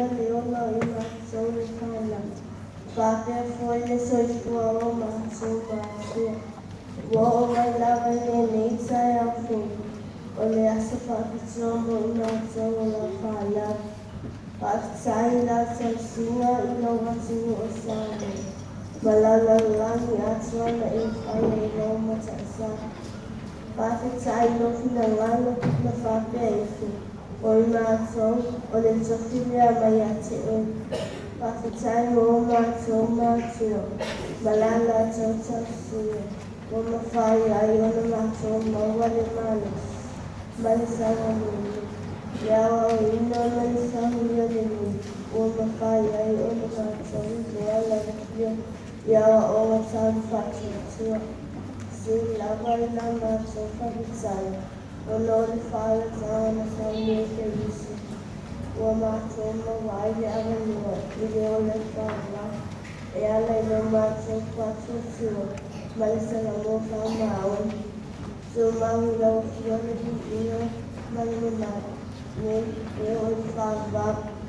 faatauaina le ola o i matou le fanau, faapea foi le soifua o matou matua. Ua oo mai lava i lenei taeao fou, o le aso faapitoa mo i matou o lau fanau. Faafetai i lau tausiga i lou atunuu o Samoa, ma lau lalolagi atoa na e faia i lou mata'sa. Faafetai i lou finagalo na faapea ifo, o i matou o le tofi lea mai ia te oe. Faafetai mo o matou matua ma la latou tausiga ua mafai ai ona matou maua le malosi ma le saogalemu, le aoaoina ma le saunia lelei ua mafai ai ona matou iloa lau Afioga i aoaoga tau le faatuatua. Sili lava i la matou faafetai ona o le faaolataga na saunia e Keriso ua matou maua ai le avanoa i le ola faavavau e ala i lo matou faatuatua ma le salamo faamaoni. Tumau i lau Afioga le viiga ma le mamalu nei e oo i le faavavau.